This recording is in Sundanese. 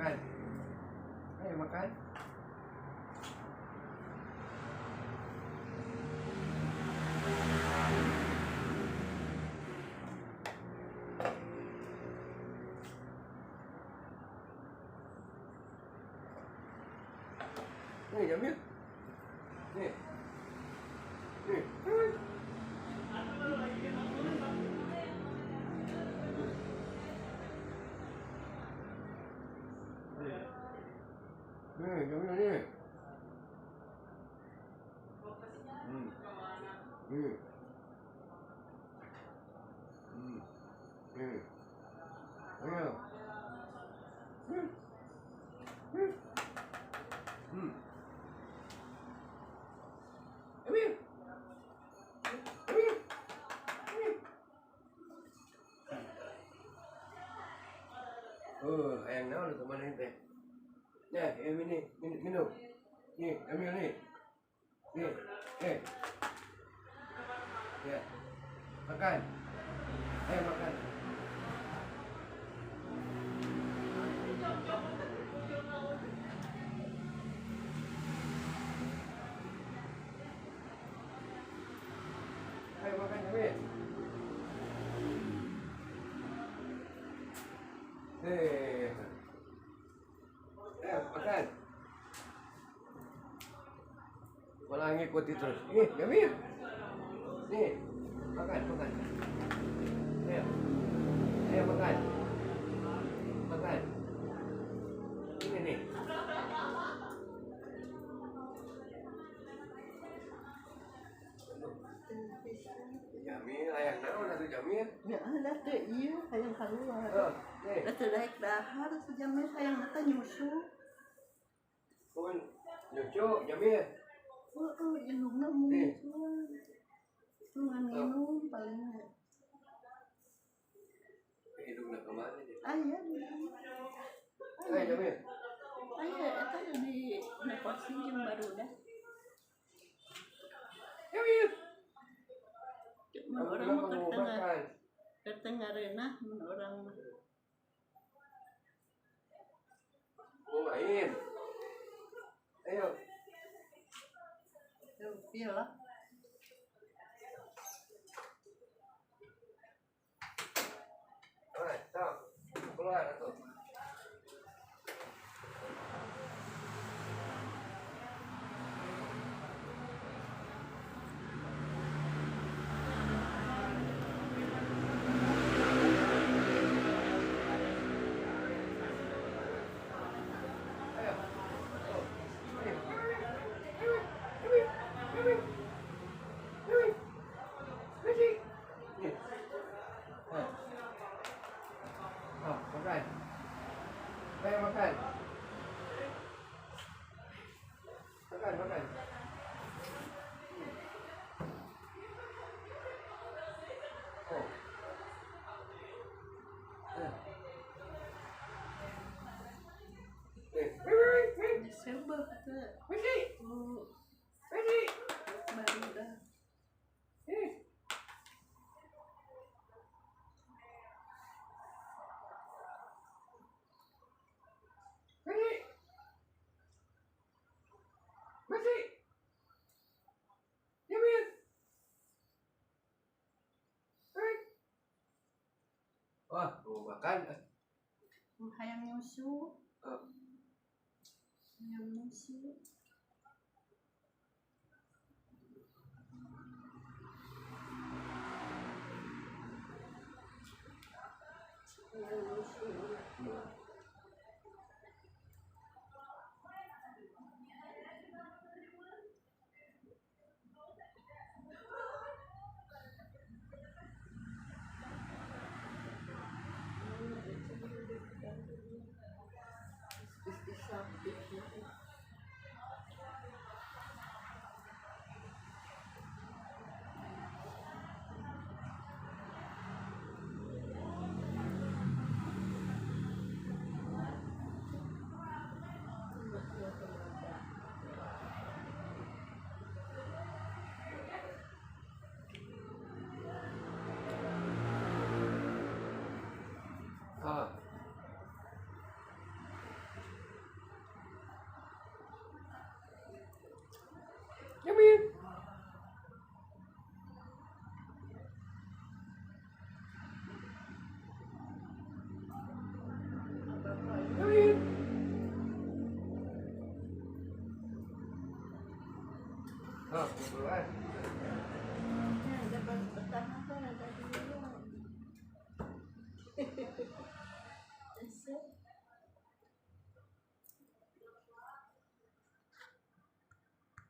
Makan. Ayo makan. Nih, Jamil. Nih. Nih. Nih, Jamil nih. Nih. Nih. Ayo. Amir. Amir. Amir. Oh, hayang naon atuh maneh teh? Nah, ini minum. Nih, ambil nih. Nih, Ya. Makan. Ayo makan. Ayo makan, Jamil. Makan. Malah ngikuti terus. Nih, Jamil. Nih, makan, makan. Ayo. Ayo makan. Makan. Ini nih. Jamil, hayang naon atuh Jamil? Ya, ada teh ieu hayang kaluar. Oh, nih. Da teu daek dahar si Jamil hayang teh nyusu. Pun nyusu Jamil. Heeh, indungna mun nyusuan. Ngan minum palingnya. Indungna ka mana dia? Aya. Ayo Jamil. Aya eta di neposin jeung barudak. Jamil. Mun urang mah keur tengah reunah mun urang mah. Mau main. Ayo. Tuh, lah. Nah, stop. Keluar atuh. Ayo. Oh. Ayo. Ayo. Ayo. Ayo. Nih. Oh, makan. Ayo makan. Makan, makan. Oh. Disebut teh. Barudak. Wah, mau makan. Hayang nyusu. Hayang nyusu.